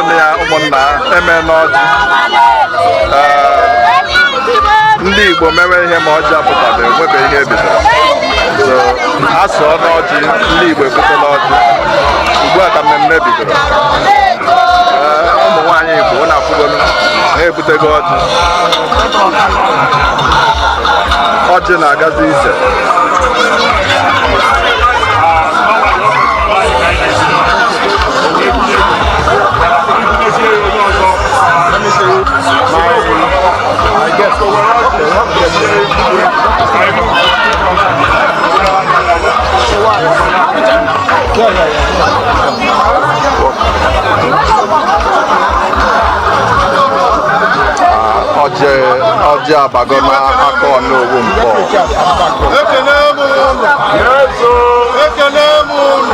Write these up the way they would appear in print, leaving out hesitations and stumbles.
Na ya ụmụnna eme n'ọjị. Ee, ndị Igbo mewe ihe ma ọjị apụtabeghị, enwebe ihe ebidoro. So a sụọ n'ọjị, ndị Igbo ebutela ọjị. Ugbu a ka mmemme bidoro. Ee, ụmụ nwaanyị Igbo, unu afụgonu ha ebutego ọjị. Ọjị na-agazi ije. Let me see. My guest. Okay, we have guest. Yeah. Ọjị, ọjị abago n'aka Onowu Nkpor. Ekene m unu. Ekene m unu.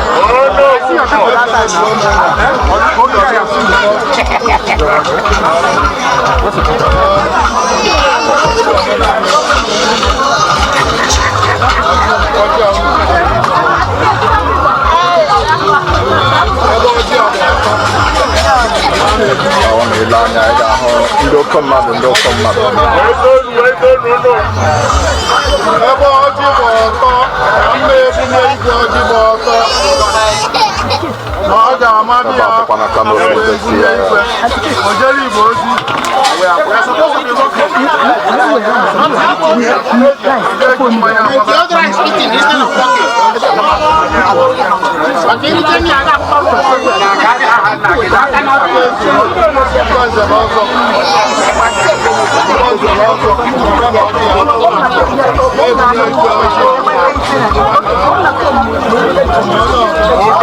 Ọ na-ele anya, ị ga-ahụ ndị oke mmadụ, ndị oke mmadụ. Ebe ọjị gba ọtọ, ka mma ebunye igwe ọjị gba ọtọ. Na ọ ga-ama Ebe ya. akwụkwọ na Kano State ya. Igwe. Ojere Igbo ozi. The other is eating instead of talking. Igwe nze na ọzọ. Igwe nze na ọzọ.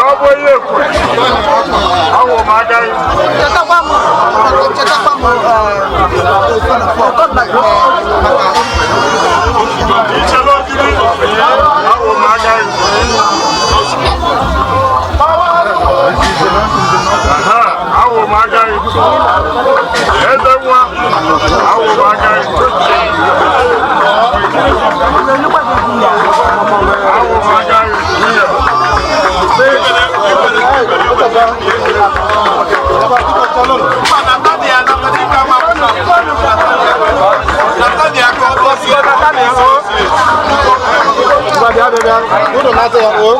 Ebunye igwe ọjị. Chetakwa m, chetakwa m, maka Bịa, bịa, bịa. Unu na-ata ya o.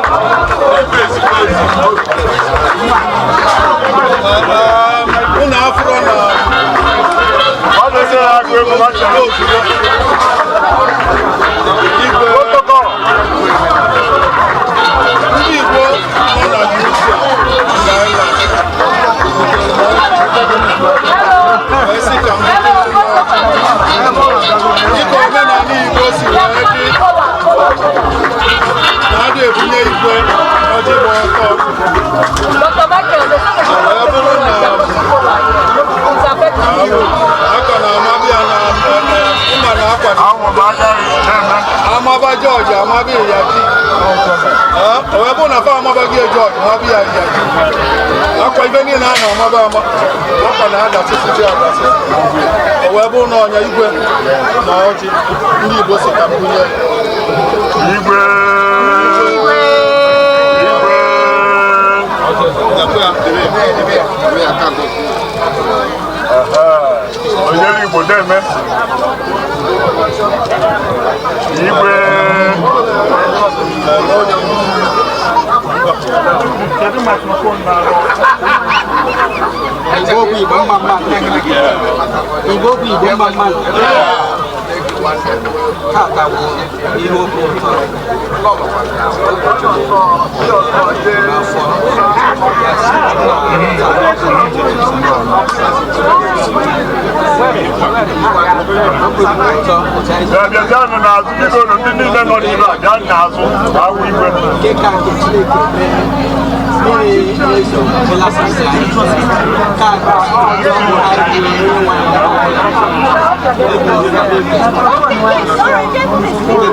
Unu afụrụ na igwe ndị Igbo nọ na Jerusalem na wee sị ka m dịka omenala Igbo si wee dị na adị ebunye igwe ọjị gba ọtọ, wee bụrụ na aka na-amabịa na mma na akwa amaba Jọji, amaba Ịyaji. O wee bụrụ na fa amaba gị Jọji, amaba ya Ịyaji, akwa ibe niile a na-amaba ama akwa na-adasịsị adasị. O wee bụrụ na ọnya igwe na ọjị ndị Igbo si ka m bunye. Igwe. Igwe. Onye Igbo deme. Igwe. Kedu microphone na-arụ? Igbo bụ Igbo mma mma. Igbo bụ Igbo mma mma. Tata bụ ihe obi ụtọ. Obi juru n'afọ. Ya si obi dị m ụtọ otu anyị Bịa, bịa, bịanụ n'azụ, biko nụ, ndị niile nọ n'iru a, bịa n'azụ ka awụ igwe. Nke ka nke Chineke mee, mmiri na-ezo belasasị anyị ka ọjọọ bụ anyị bụ onye nwe anyị ebe ọzọ ebe nke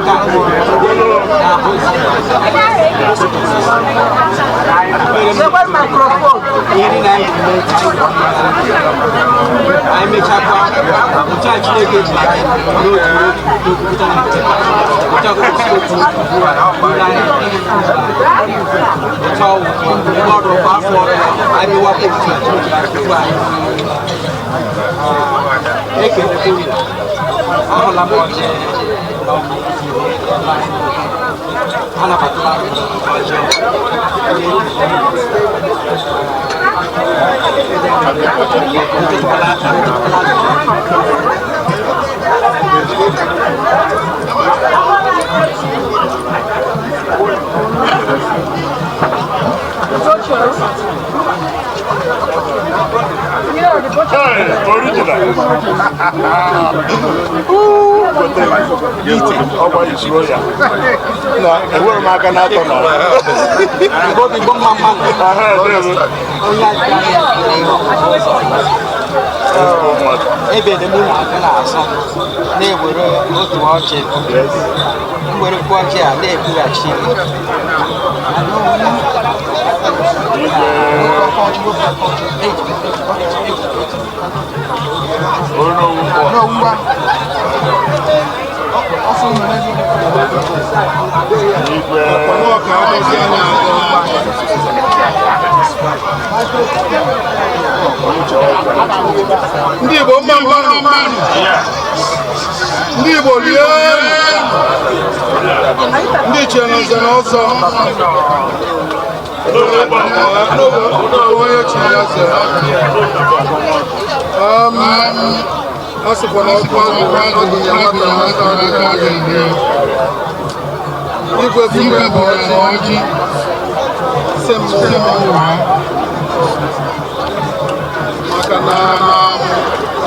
ka ihe niile anyị ga-eme, anyị Emechakwa otu a Chineke ji anyị n'otu n'otu n'okwupụta na nke taa, otu a ka o si otu n'otu buru anyị otu ọwụ ebe ọrụ kwa afọ anyị mewakwa otu a Chineke ga-achịkwa anyị. Ekelekwa unu. Ahụla m ọjị na ọmụ anabatala ọjị. Hey, original. Ọgba isuro ya. Na enwere m aka na-atọ na. Igbo Igbo mma mma nụ. Aha, ndewo. Onye ebede m ụmụ aka n'azụ na-ewere otu ọjị, m werekwa ọjị a na-ebughachi. Ọka agọzi anya. Ndị Igbo mma mma nụ. Ndị Igbo rie, ndị ichie na nze na ọzọ, onye chi ya zere. A sịkwa na ọkụ agwụ ọdụ ya nwata nwata adịghị ya. Igwe buru bụ ọjị si m ụwa, maka na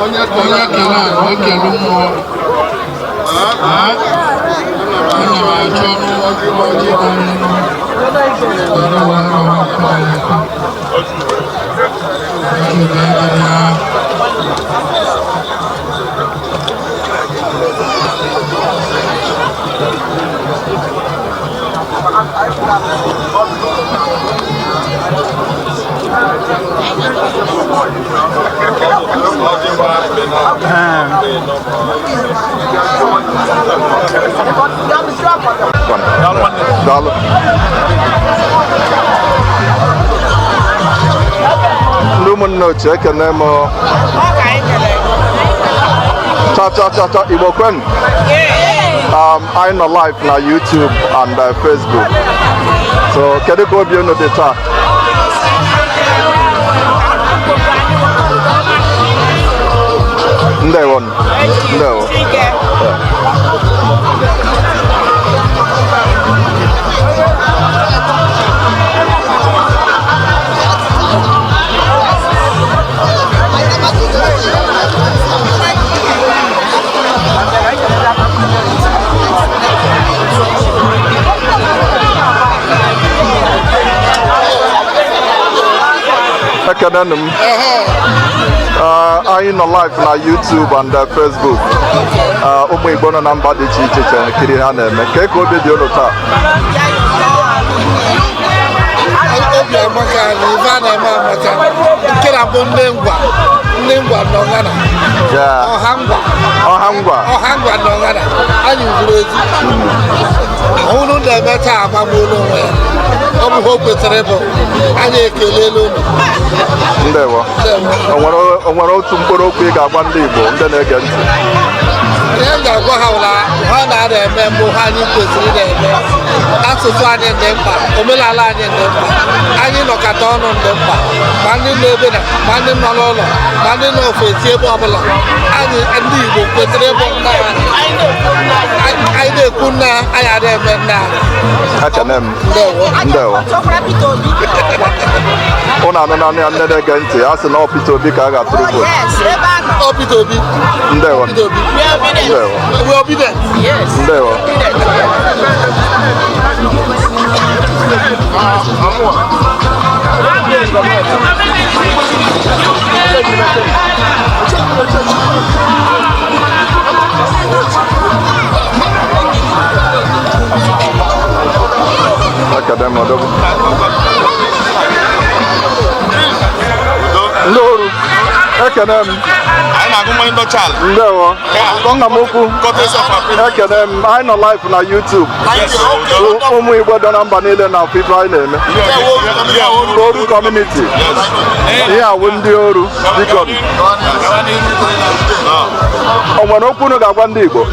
onye kele ala o kelu mmụọ. Ana m achọ ọjị ọjị dị Daalụ. Ndị ụmụnne ochie, ekene m. Cha cha cha cha, Igbo kwenu. Anyị nọ live na YouTube and Facebook. So kedu ka obi unu dị taa? Ndewo, ndewo. Ekenenụ m. Anyị nọ live na YouTube and Facebook. Ụmụ Igbo nọ na mba dị iche iche chere nkiri ha na-eme. Kee ka obi dị unu taa? Obi amaka na ife a na-eme amaka. Nke na bụ ndị Ngwa, ndị Ngwa nọ Ghana. Ọha Ngwa. Ọha Ngwa. Ọha Ngwa nọ Ghana. Anyị zuru ezu. Unu na-eme taa amagbuola onwe ya. Ọ bụ ha o kwesịrị ịbụ. Anyị ekelela unu. Ndewo. O nwere otu mkpụrụ okwu ị ga-agwa ndị Igbo ndị na-ege ntị? Ihe m ga-agwa ha bụ na ha na-ada eme mbụ ha, anyị kwesịrị na-eme. Asụsụ anyị dị mkpa, omenala anyị dị mkpa, anyị nọkọta ọnụ dị mkpa, ma ndị nọ ebe na ma ndị nọ n'ụlọ ma ndị nọ ofesi, ebe ọbụla. Anyị ndị Igbo kwesịrị ịbụ nna anyị. Anyị na-ekwu nna anyị, ada eme nna anyị. Ekene m. Ndewo. Ndewo. Ụnụ anụ naanị ya, ndị na-ege ntị, a sị na ọ Peter Obi ka a ga-atụrụ votu. Ọ Peter Obi. Ndewo. Peter Obi. Ndewo. We are obedient. Ndewo. Ekene m, odogwu. Ndị oru. Ekene m. Anyị na-agụ mmanya ndọcha ala. Ndewo, nna m ukwu. Courtesy of our president. Ekene m. Anyị nọ live na YouTube. Ụmụ Igbo dị na mba niile na afọ ife anyị na-eme. Oru community. Ihe awụ ndị oru, biko, o nwere okwu unu ga-agwa ndị Igbo?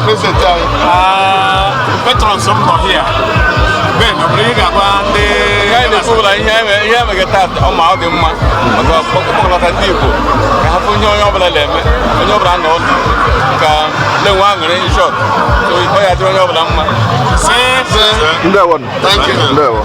President anyị. Patrons m nọ here. Ben, ọ bụrụ ihe ga-agwa ndị Ihe anyị na-ekwu bụ na ihe emege taa, ọ ma ọ dị mma maka ọkpọkọlọta ndị Igbo ka ha fụ ihe onye ọbụla na-eme, onye ọbụla nọ ọdụ ka na-enwe aṅụrị. In short, so ọ ya dịrị onye ọbụla mma. Ndewo, ndewo.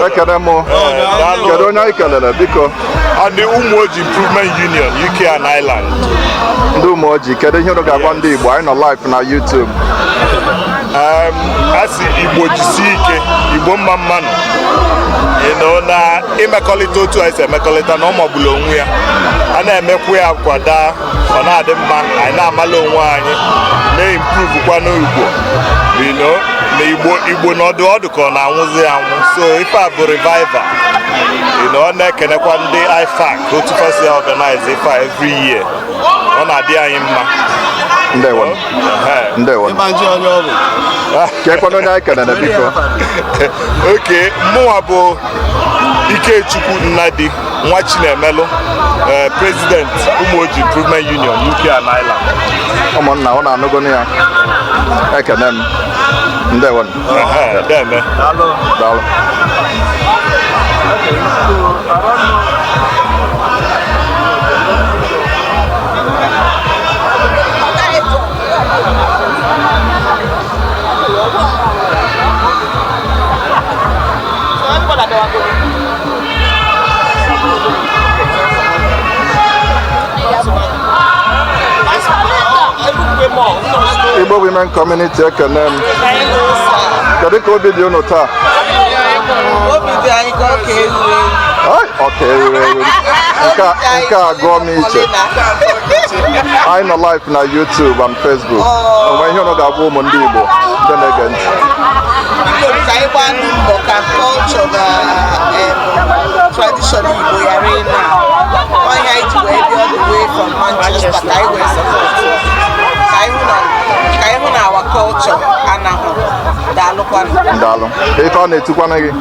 Ekene m. Kedu onye anyị kelere, biko? And the Umuoji Improvement Union, UK and Ireland. Ndị Ụmụoji, kedu ihe unu ga-agwa ndị Igbo? Anyị nọ live na YouTube. A sị Igbo jisie ike, Igbo mma mmanụ. Na imekọrịta otu anyị si emekọrịta na ọ magburu onwe ya. A na-emekwu ya kwada, ọ na-adị mma, anyị na-amala onwe anyị, na-improve kwa n'Igbo. Na Igbo n'ọdụ ọdụ ka ọ na-anwụzi anwụ. So ife a bụ revival. Ọ na-ekenekwa ndị IFAC otu fa si organize ife a every year. Ọ na-adị anyị mma. Ndewo. Ehe. Ndewo. Kekwana onye anyị kelere, biko? Oke mụnwa bụ Ikechukwu Nnadi nwa Chinemelu, president Umuoji Improvement Union, UK and Ireland. Ụmụnna, ọ na-anụgonu ya. Ekene m, ndewo. Ehe, deme. Daalụ. Igbo Women Community, ekene m. Kedu ka obi dị unu taa? Obi dị anyị ka ọka ewu ewu. Ai, ọka ewu ewu. Nke a gụọ m iche. Anyị nọ live na YouTube and Facebook. Onwe ihe unu ga-agwa ụmụ ndị Igbo ndị na-ege ntị? Biko, ka anyị gbaa mbọ ka culture na tradition Igbo ghara ịna. Ọhịa anyị ji wee bịa all the way from Manchester ka anyị wee support, ka anyị hụ na our culture anahụ. Daalụkwanụ. Daalụ. Ife a na-etukwana gị?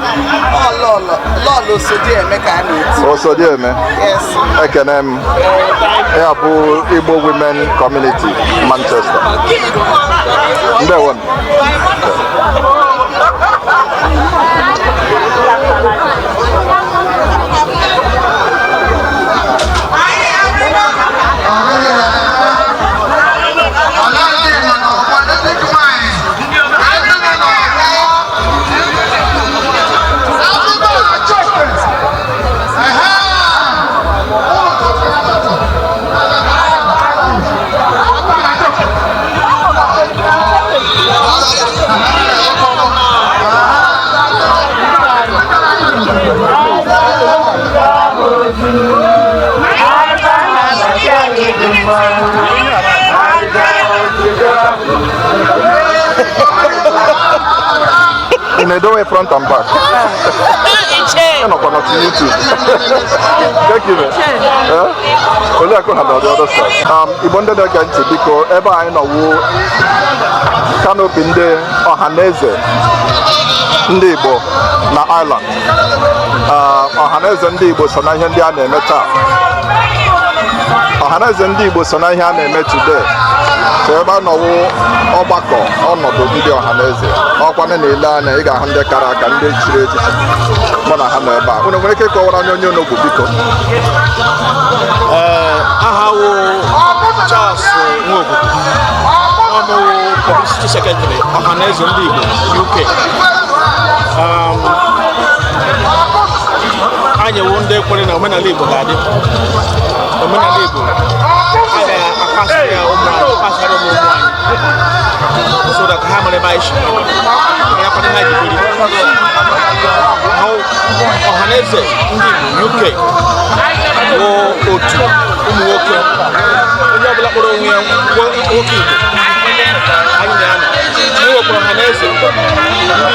Ọ lọlọ lọlọ Osodieme ka a na-eti. Osodieme. Yes. Ekene m. Ya bụ Igbo Women Community, Manchester. Ndewo. Ị na-edowe front and back. Ị nọkwa na YouTube. Thank you, man. Eh? Oriakụ ha nọ the other side. Igbo ndị na-ege ntị, biko, ebe anyị nọwu canopy ndị Ọhaneze ndị Igbo na Ireland. Ọhaneze ndị Igbo so na ihe ndị a na-eme taa. Ọhaneze ndị Igbo so na ihe a na-eme today. So ebe a nọwụ ọgbakọ ọnọdụ ndị Ọhaneze ọkwanụ na-ele anya, ị ga-ahụ ndị kara aka, ndị chiri echichi mụ na ha nọ ebe a. Unu nwere ike ịkọwara anyị onye unu bụ, biko? Aha wụ Charles Nwogu, ọmụwụ Publicity Secretary Ọhaneze Ndị Igbo UK. Anyị wụ ndị kwere na omenala Igbo ga-adị. Omenala Igbo a ga-akpasara ya ụmụ anyị, kpasara ụmụ ụmụ anyị. So that ha mara ebe anyị si ya kwado ha ji biri. Ọhaneze ndị Igbo UK bụ otu ụmụ nwoke, onye ọbụla kpọrọ onwe ya nwoke Igbo, anyị na-anọ. E nwekwara Ọhaneze ndị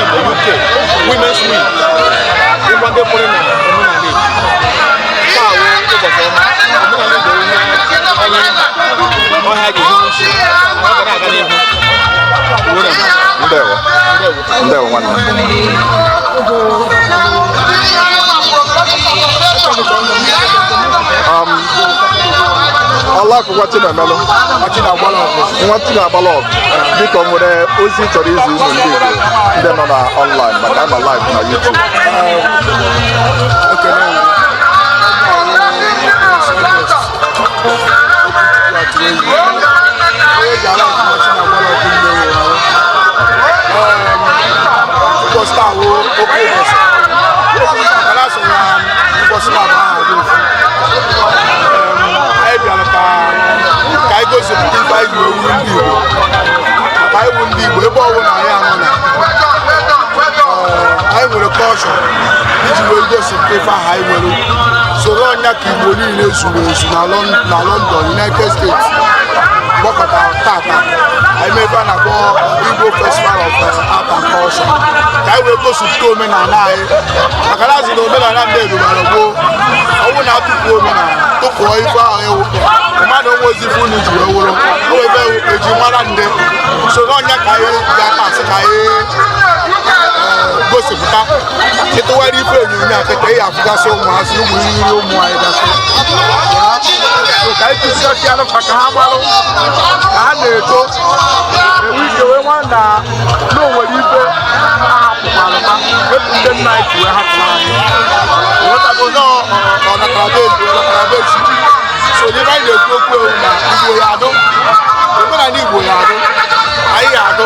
Igbo UK Women's Wing, ịgwa ndị kwere na omenala Igbo. Taa wụ ụbọchị ọma. Omenala Igbo, ihe anyị ọhịa ga-ehi isi, ọ ga na-aga n'ihu ruo na mgbe. Ndewo. Ndewo. Ndewo, nwanne. Ọlakụkwa Chinemelụ, nwa Chinagbala ọgụ, biko, nwere ozi ị chọrọ izi ụmụ ndị Igbo ndị nọ na online, maka anọ live na YouTube? Ekele m. Onye ji ala ọfụma Chinagbala ọgụ nne nwụrụ anwụ. Ụbọchị taa wụ oke ụbọchị, mana asị na ụbọchị na-abụ aha gị ofu. Anyị bịara ka anyị gosipụta ife anyị ji wee wuru ndị Igbo, maka anyị bụ ndị Igbo. Ebe ọbụla anyị anọ na anyị nwere kọlchọ iji wee gosipụta ife ahụ anyị nwere, soro ọnya ka Igbo niile zuru ezu na London, United States, gbakọtara tata. Anyị mee ebe a na-akpọ Igbo Festival of Art and Culture, ka anyị wee gosipụta omenala anyị, maka na azụ na omenala ndị erubara gboo. Ọnwụ na-atụpụ omenala, tụpụọ ife ahụ ewu mmadụ, onwe ozi ife unu ji wee wụrụ o ebe eji mara ndị soro ọnya, ka anyị ga-akasị ka anyị gosipụta. Ịtụgharị ife onyonyo a kịta, ị afụgasị ụmụazị, ụmụ iri ụmụ anyị gasị ya. Ka anyị kụzigasị alụfa ka ha marụ ka ha na-eto, enwe ike wee nwa na o nwere ife a hapụkwara ha, epụ ndị nna anyị si wee hapụrụ anyị. Ghọtago na ọ natara be ebu, ọ natara be chi. So n'ebe anyị na-ekwu okwu ewu na Igbo ya adụ, omenala Igbo ya adụ, anyị ya adụ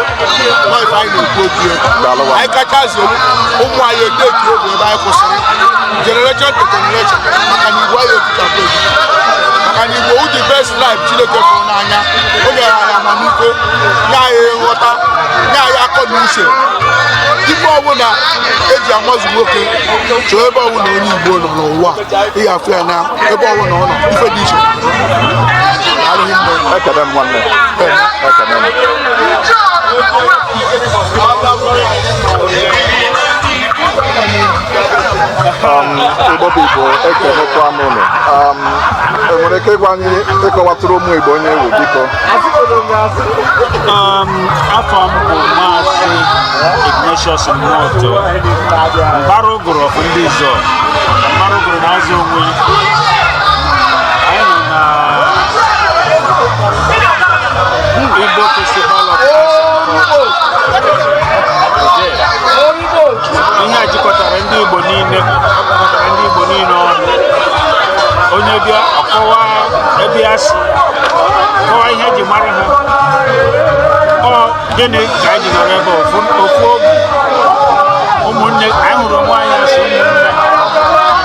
nọ. Ife anyị na-ekwu okwu ya, Daalụ, nwanne. anyị kacha zere ụmụ anyị eteki oge ebe anyị kwụsịrị, generation to generation, maka na Igbo anyị etikapụ etikapụ, maka na Igbo wụ the best life Chineke fụrụ n'anya. O nyere anyị amamife, nye anyị nghọta, nye anyị akọ na uche. Ife ọbụla eji amazu nwoke, chọọ ebe ọbụla onye Igbo nọ n'ụwa, ị ga-afụ ya na ebe ọbụla ọ nọ, ife dị iche. Alụghị nne. Ekene m, nwanne, ekene m. Igbo bụ Igbo, ekenekwa m unu. Enwere ike ịgwa anyị, ịkọwatụrụ ụmụ Igbo onye ewu, biko? Afọ m bụ Maazị Ignatius Mmoto Mbara Ụgụrụ of ndị Izọ. Mbara Ụgụrụ na-azụ onwe. Anyị nọ na Igbo Festival of Arts and Culture today. Ihe a jikọtara ndị Igbo niile, ọ kpọkọtara ndị Igbo niile ọnụ. Onye bịa, ọkọwa ebe ya si, kọwa ihe eji mara ha. Ọ gịnị ka anyị ji nọrọ ebe a? Ofu obi, ụmụnne. Anyị hụrụ onwe anyị asị ụmụnne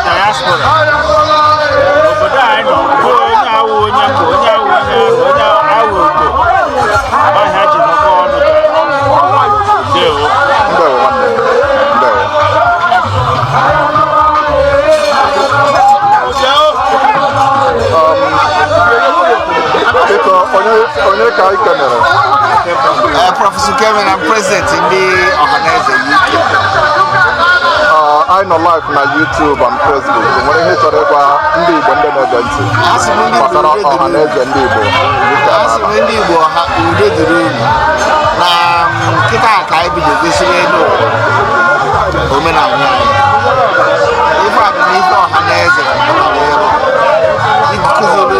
diaspora obodo a anyị nọ, bụ onye awụ onye mba, onye awụ onye arụ, onye awụ Igbo. Ọhịa ji nọkọ ọnụ. Ndewo. Ndewo, nwanne, ndewo. Biko, onye ka anyị kenere? Professor Kevin, I'm president ndị Ọhaneze UK. Anyị nọ live na YouTube and Facebook. Nwere ihe ị chọrọ ịgwa ndị Igbo ndị na-ege ntị Asị m ndị Igbo, gbasara udo dịrị ọha na eze ndị Igbo dịka Asị m n'ala? ndị Igbo ọha, udo dịrị unu. Na nkịta ka anyị bido gosiri elu ụwa omenala anyị. Ife a bụ na ife ọha na eze pụtara ịrụ ịkụziri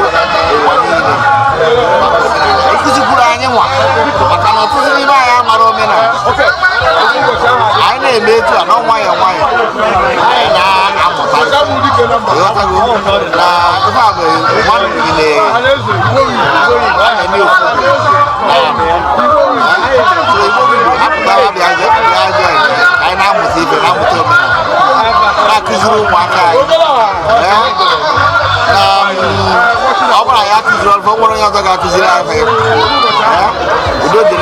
ụwa niile maka omenala, ịkụzikwuru anyị nwa, maka na ọtụtụ n'ime anyị amara omenala. Anyị na-eme etu a na nwayọọ nwayọọ anyị na-amụta. Ịghọtago na ife a bụ nwanne a na-eme ofu na so Igbo bụ Igbo apụtara bịa bịa join ka anyị na-amụta ife, na-amụta omenala, na-akụziri ụmụaka anyị. Ee, na ọ bụrụ anyị akụziri ọrụ, nwere onye ọzọ ga-akụziri anyị. Ee, udo dịrị.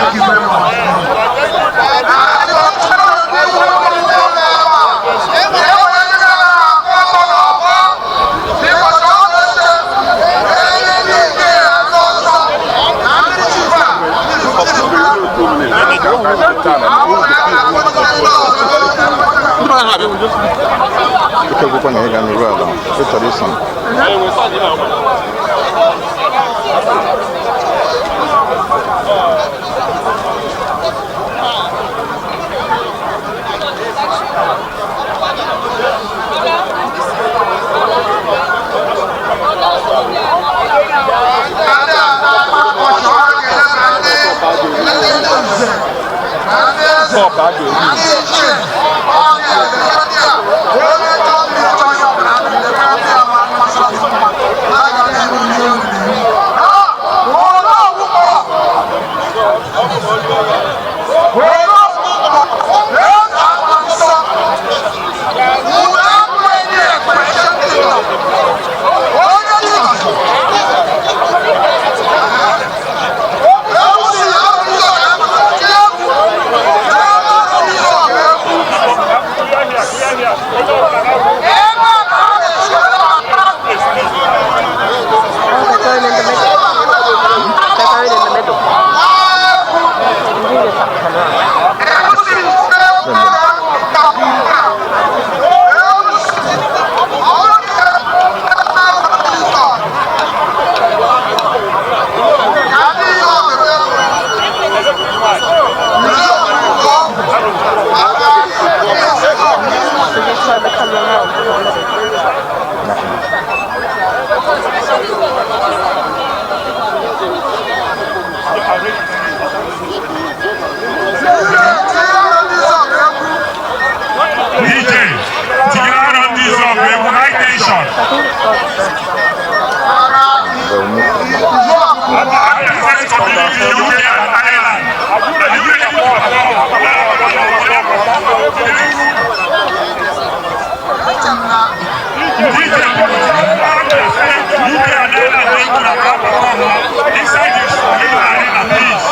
Thank you very much. Ike na ịga n'iru ala, ị chọrọ iso m. DJ, tinyere ndị Izọgụ egwu high tension. Abia State Community UK and Ireland. DJ, UK and Ireland egwu na inside the arena, please.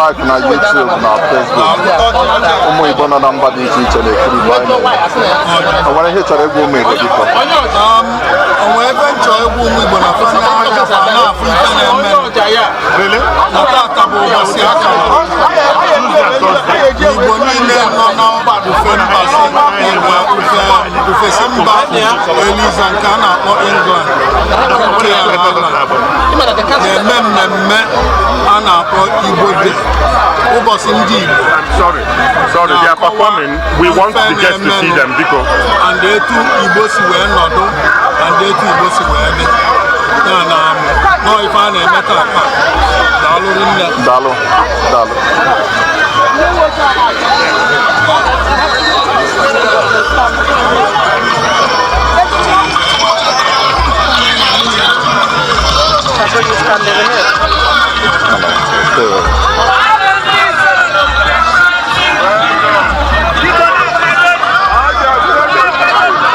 live na YouTube na Facebook. Ụmụ Igbo nọ na mba dị iche iche na-ekiri ife anyị na-eme. O nwere ihe ị chọrọ ịgwa ụmụ Igbo, biko? Onwe ebe nchọ egwu ụmụ Igbo na afụ n'anya fa na-afụ ife na-eme na tata bụ ụbọchị akara Igbo niile nọ na ofe mbasi ofe ofesi mba Eliza nke a na-akpọ England nke ya na-eme mmemme a na-akpọ Igbo Day, ụbọchị ndị Igbo. Sorry, sorry, they are performing. We want the guests to see them, biko. And etu Igbo si wee nọdụ and etu Igbo si wee dị ya na nọọ ife a na-eme tata. Daalụ rinne. Daalụ, daalụ.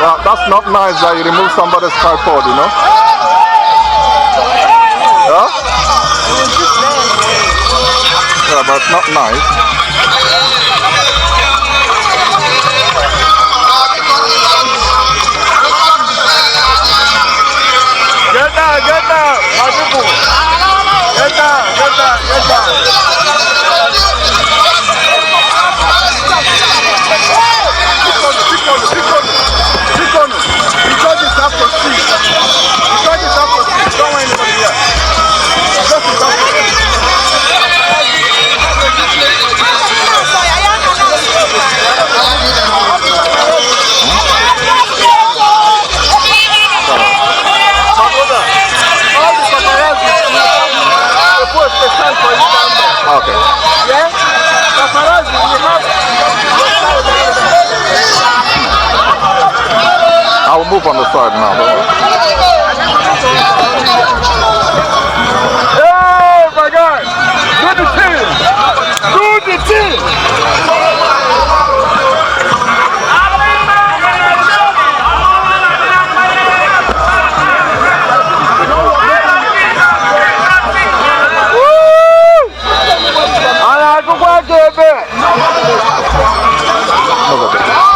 Well, that's not nice that you remove somebody's tripod. Huh? Yeah, but it's not nice. Get down, get down, my people. Get down, get down, get down. The judges have to see. The judges have to see. Don't want anybody here. The judges have to see. All the paparazzi, they put a stand for you down there. Okay. Yeah? Paparazzi, we have. I will move on the side now. Don't worry. Hey, my guy! Do the thing! Do the thing! Move a bit.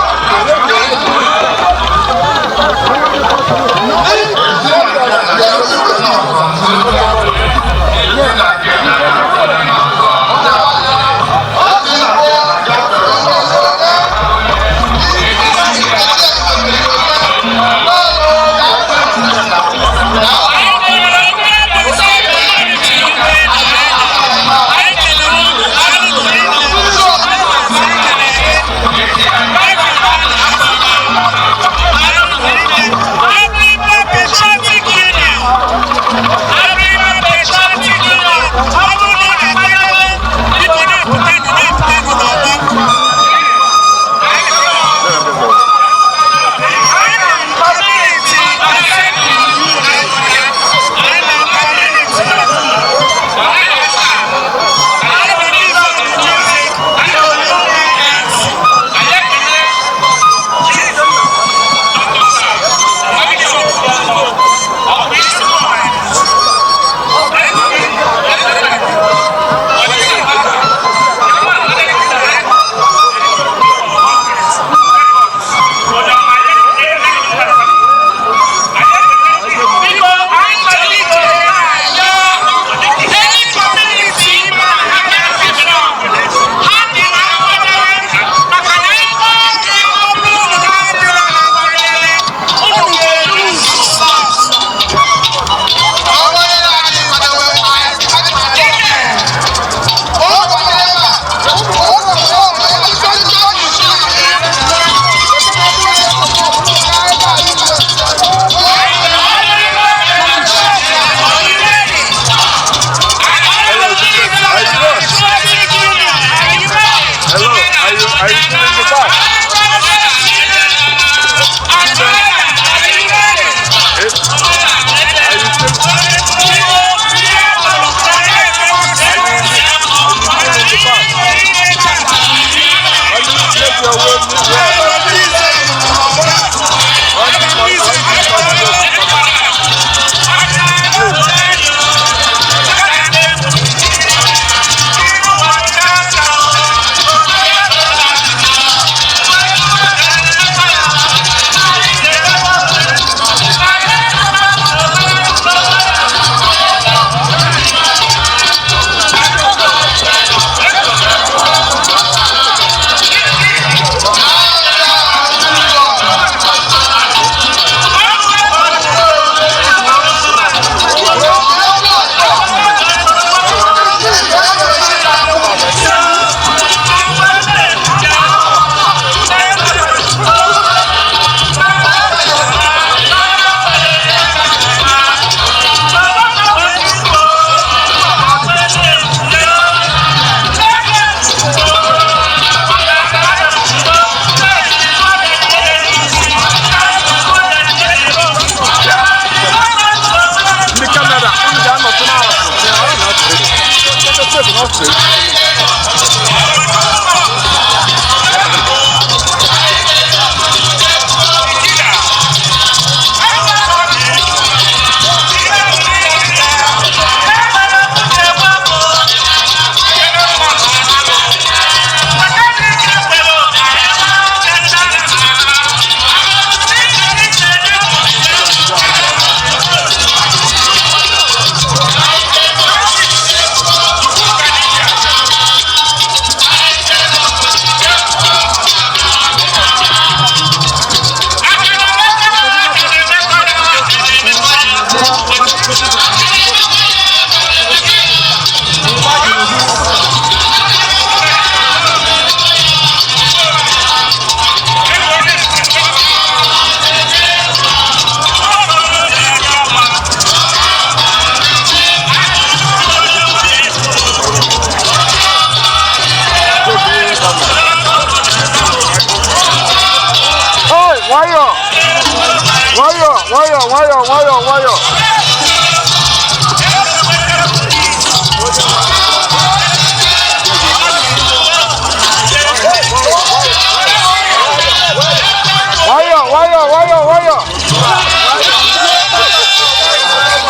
Nwayọ, nwayọ.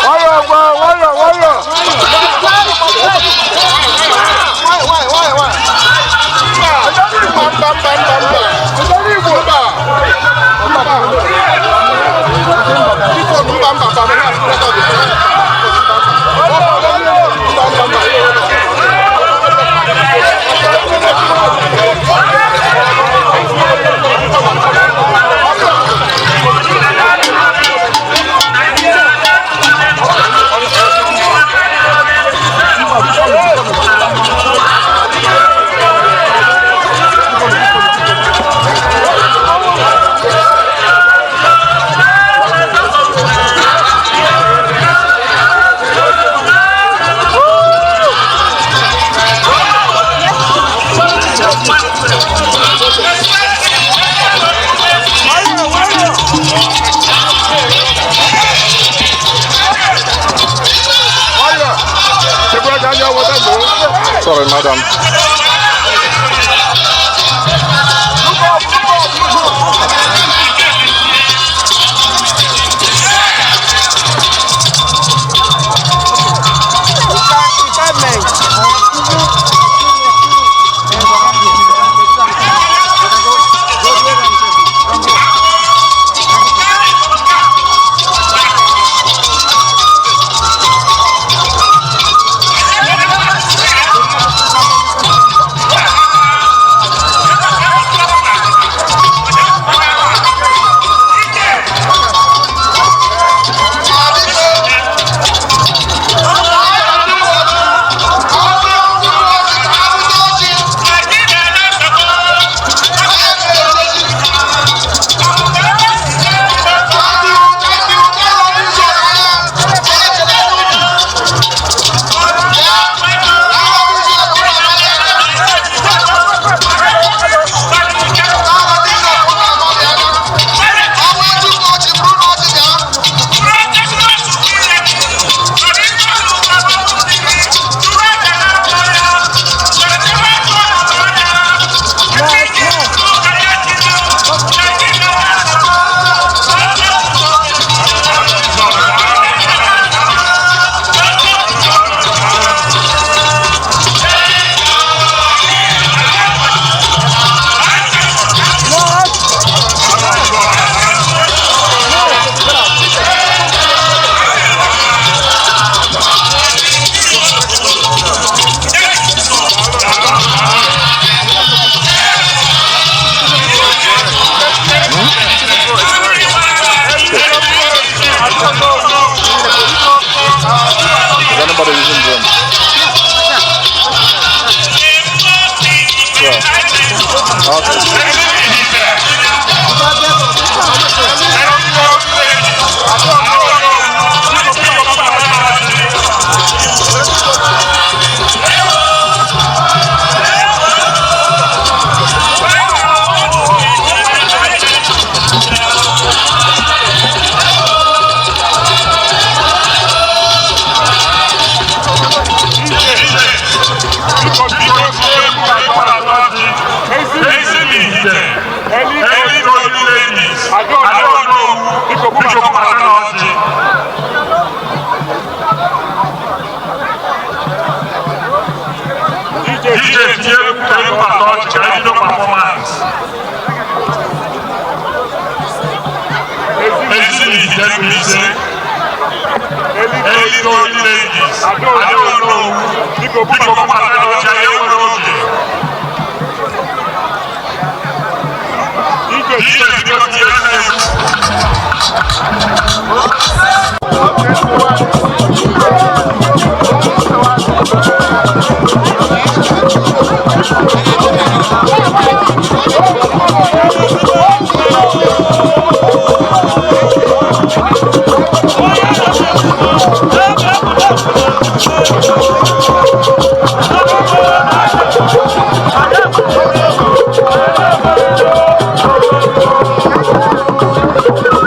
Nwayọ gwa, nwayọ, nwayọ. Nwayọ, nwayọ, nwayọ, nwayọ. Mba, mba, mba, mba, mba. Mba. Mba. Biko, mba, mba, mba, mba. Mba, mba, mba. Sorry, madam. Is anybody using drone? Yeah. Okay. Thank you.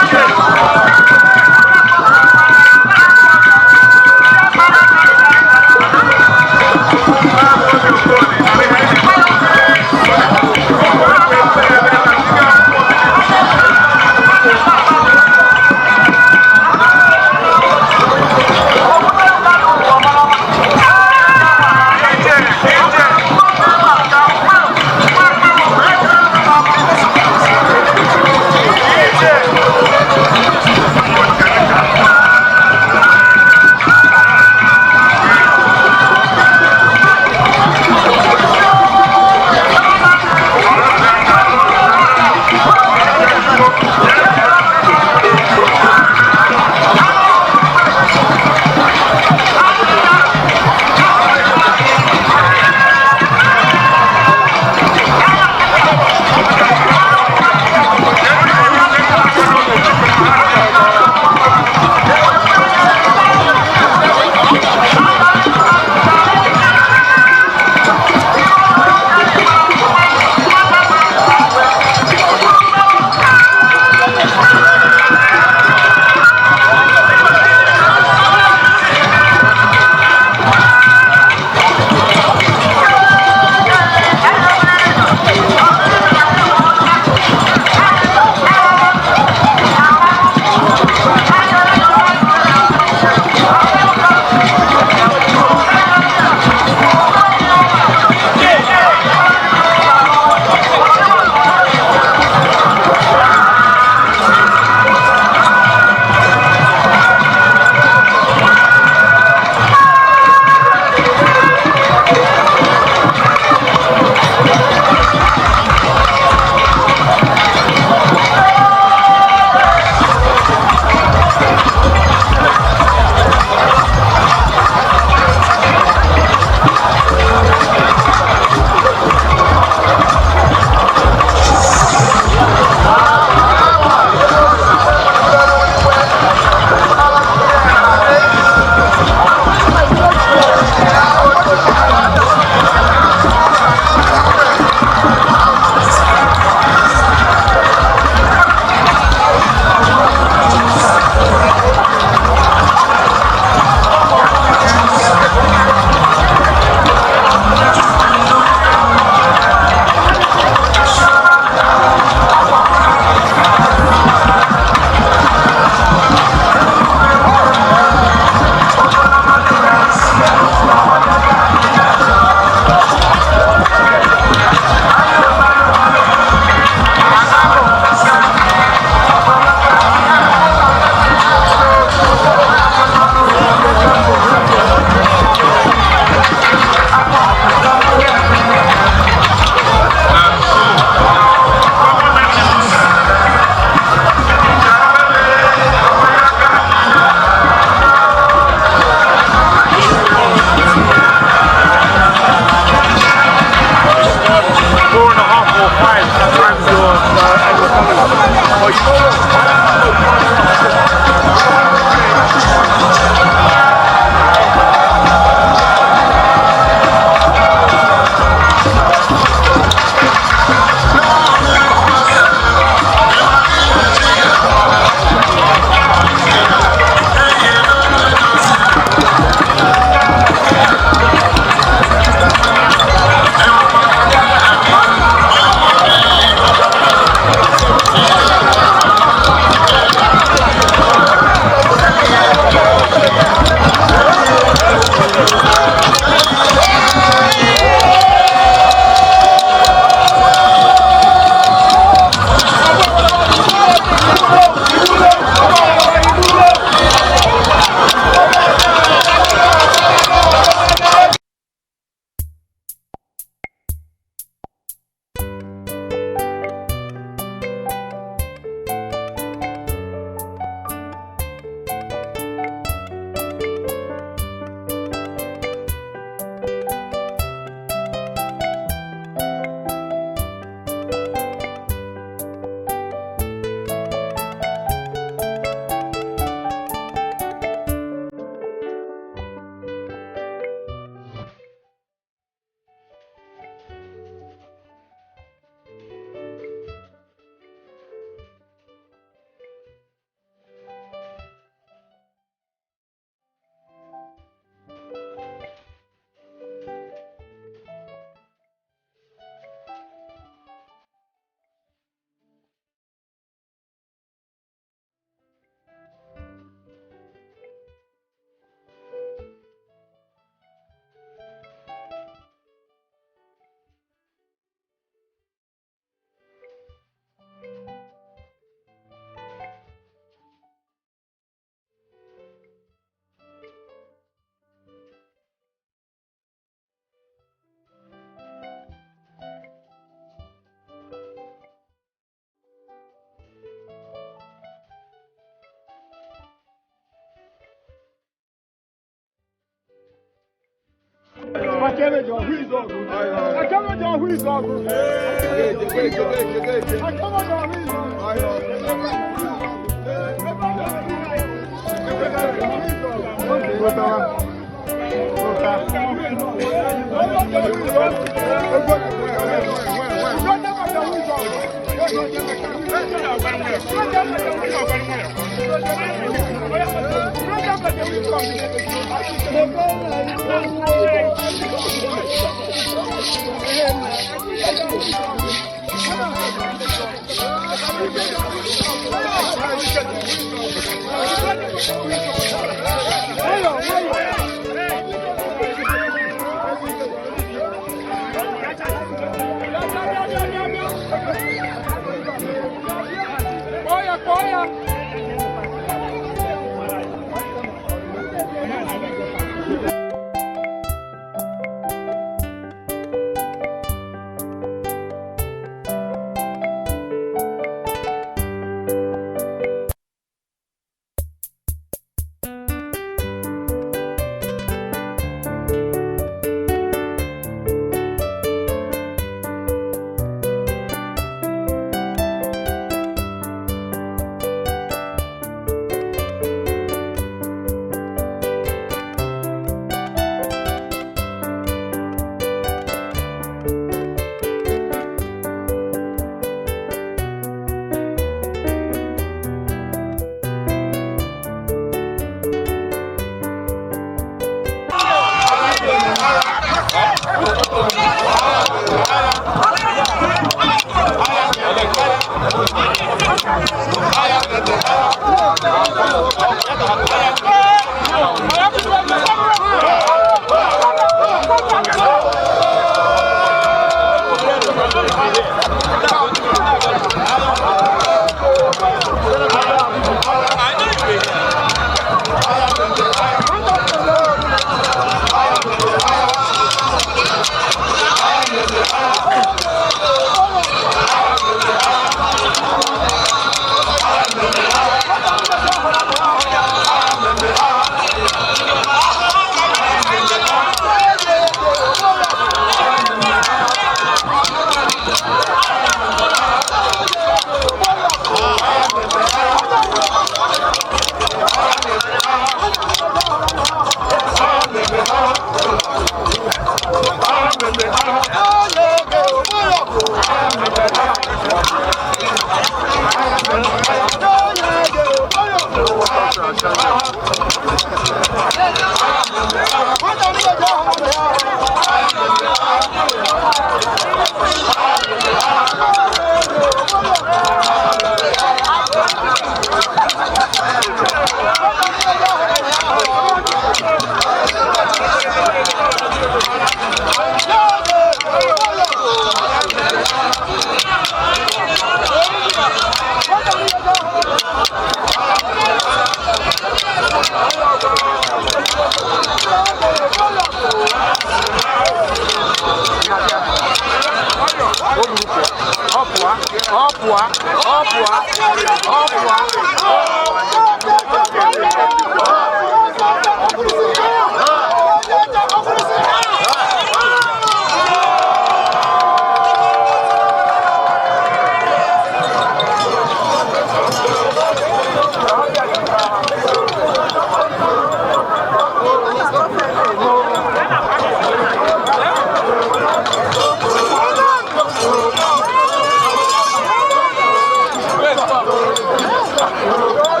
Stop.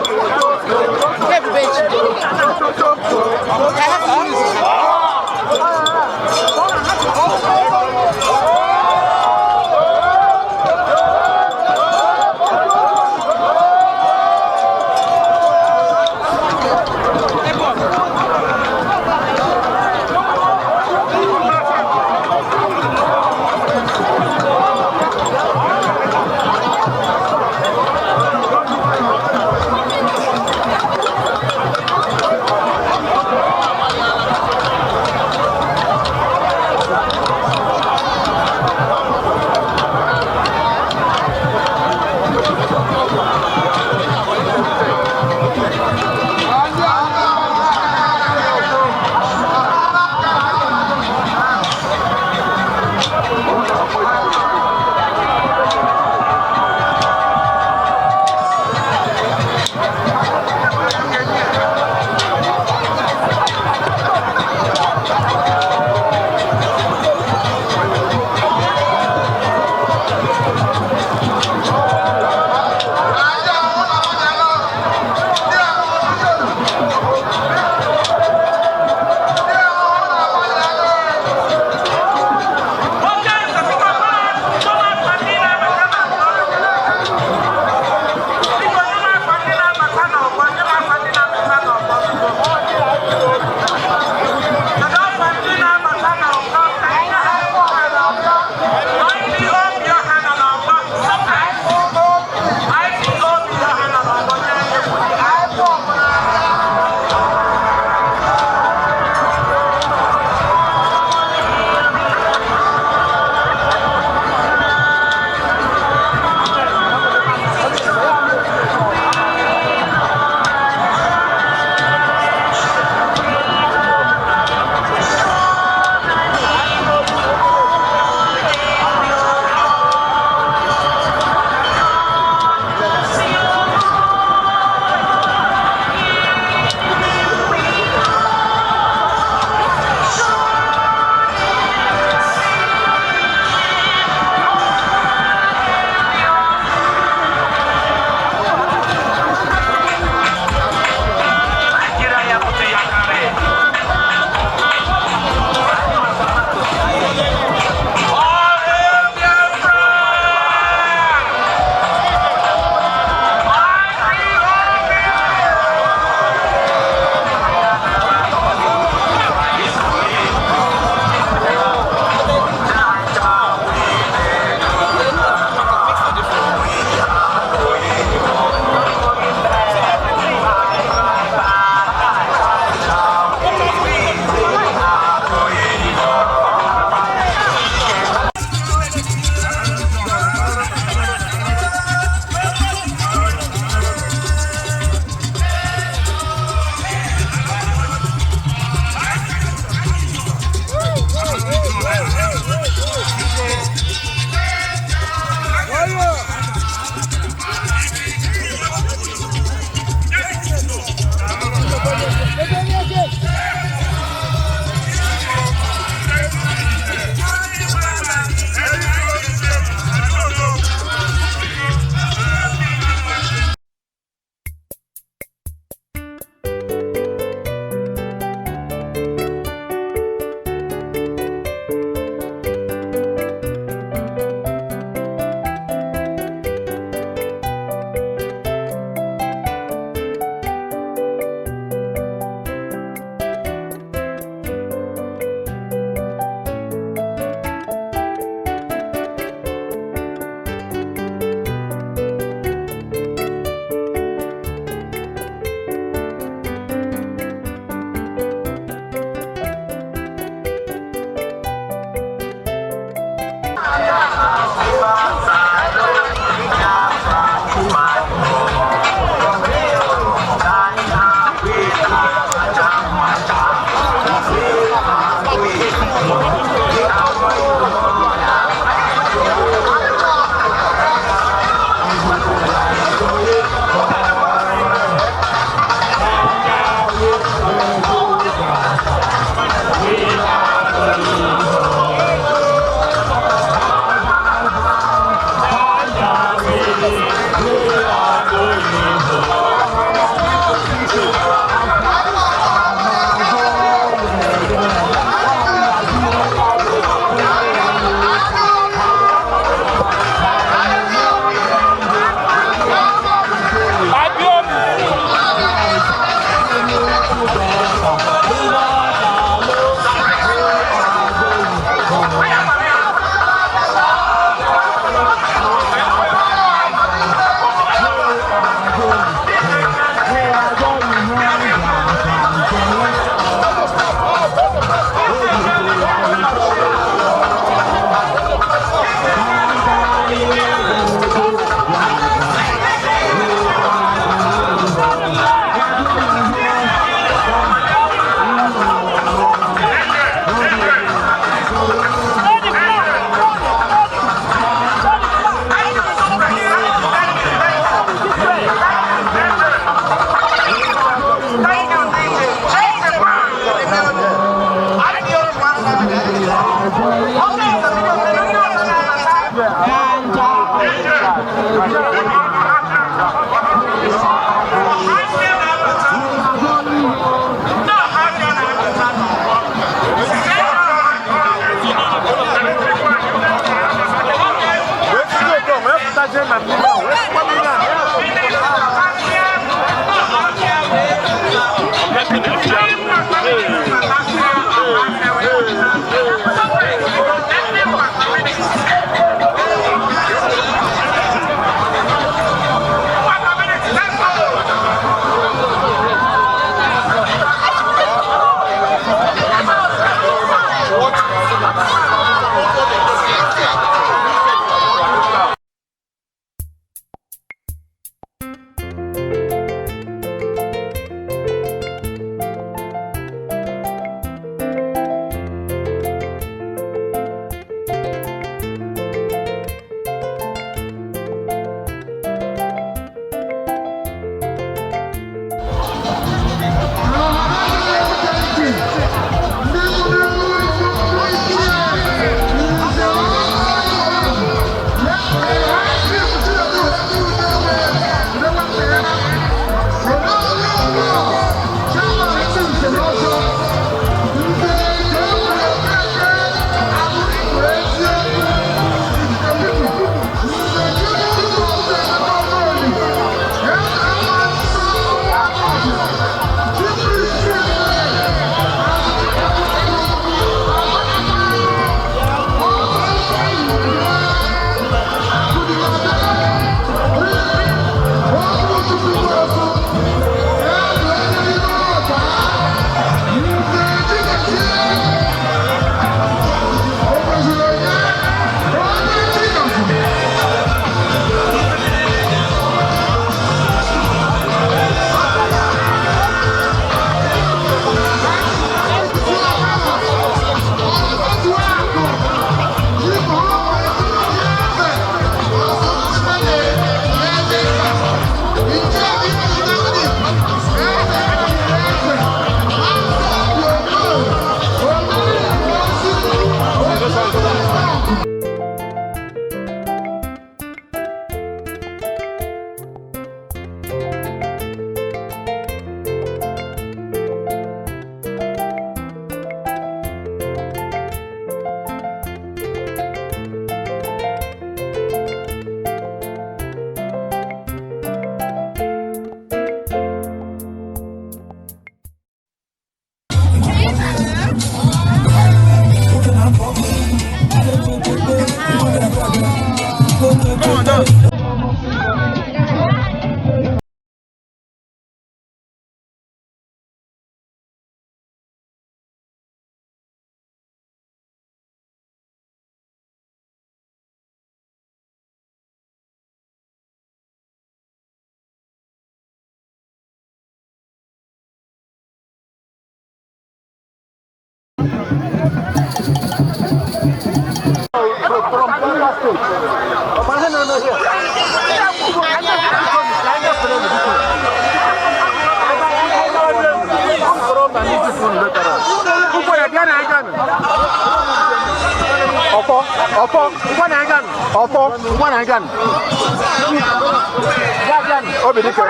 Obidike.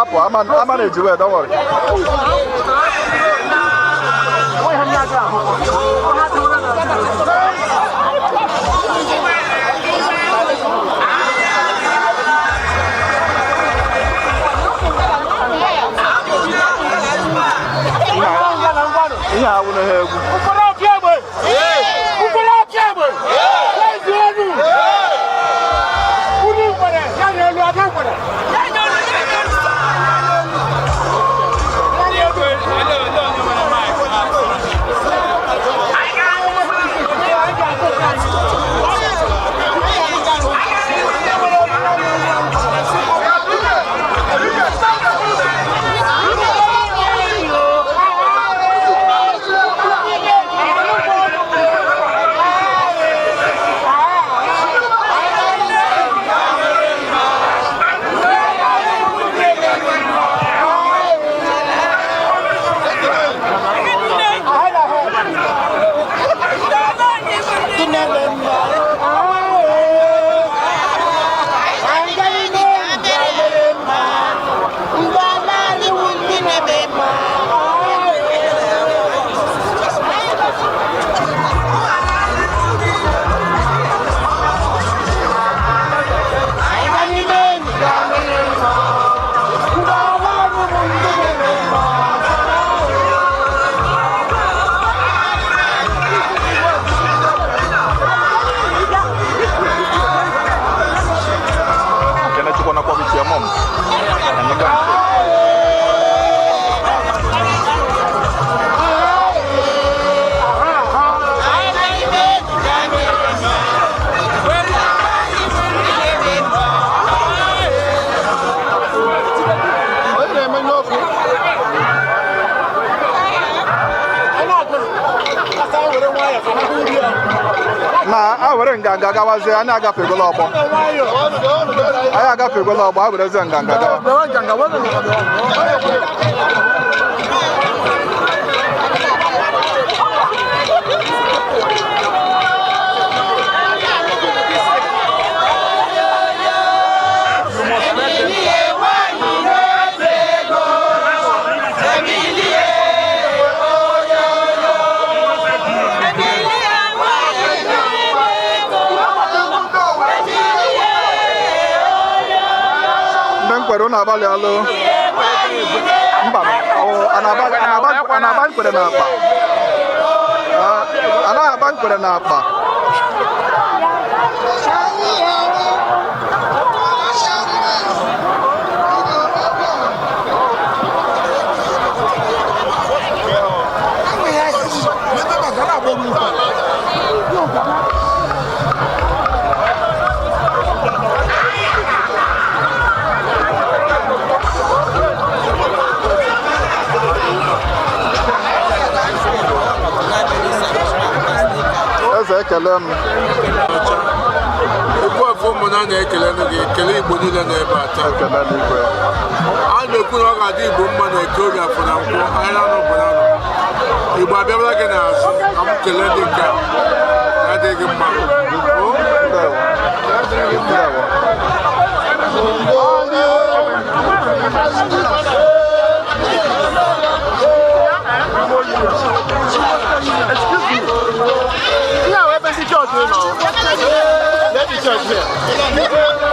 Apụ, ama na-eji wee, don't worry. Ihe a wụ na ha egwu. Nganga gawazie. Anyị agafegola ọgbọ, anyị agafegola ọgbọ. A werezie nganga gawa. Ndị nkwere, unu abalị alụ mba. A na-aba nkwere n'akpa? Anaghị aba nkwere n'akpa. Eze, ekele m. Okwu afọ ụmụna na-ekele gị, ekele Igbo niile nọ ebe a taa. Ekele n'igwe. A na-ekwu na ọ ga-adị Igbo mma na Eke, Orie, Afọ na Nkwọ. Anyị na-anọ bụ na Igbo abịabala gị n'azụ ka m kelee dị nke a adịghị mma. O? Ndewo. Ndewo. Excuse me. Yeah, we're busy church, you know. Let the church here.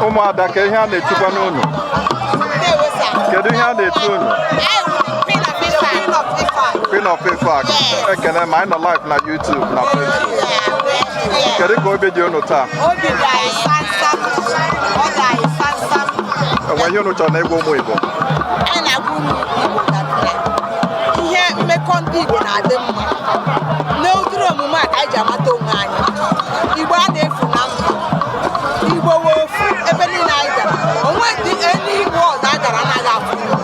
Ụmụada, ka ihe a na-etikwa n'unu? Kedu ihe a na-eti unu? Queen of Ifak. Ekene ma anyị nọ live na YouTube na Facebook. Kedu ka obi dị unu taa? Obi dị anyị samsam, ọ dị anyị samsam. Enwe ihe unu chọrọ na ịgwa ụmụ Igbo? Anyị na-agwa ụmụ Igbo na ihe mmekọ ndị Igbo na-adị mma. N'ụdịrị omume a ka anyị ji amata onwe anyị. Igbo a na-efu na mba, Igbo wee ofu ebe niile anyị gara. Onwe dị any world a gara anaghị afụ Igbo.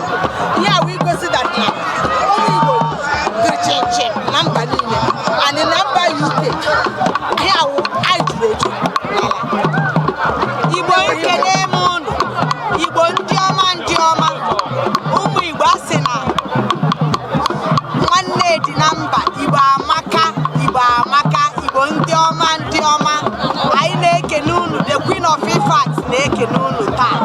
Ihe a wee gosi that na ụmụ Igbo dịrị chinchin na mba niile and na mba UK. Ihe awụ anyị juru eju n'ala. Igbo, ekele m unu. Igbo ndị ọma, ndị ọma, ụmụ Igbo, a sị na nwanne dị na mba. Igbo amaka, Igbo amaka, Igbo ndị ọma, ndị ọma, anyị na-ekene unu. The Queen of Ifat na-ekene unu taa.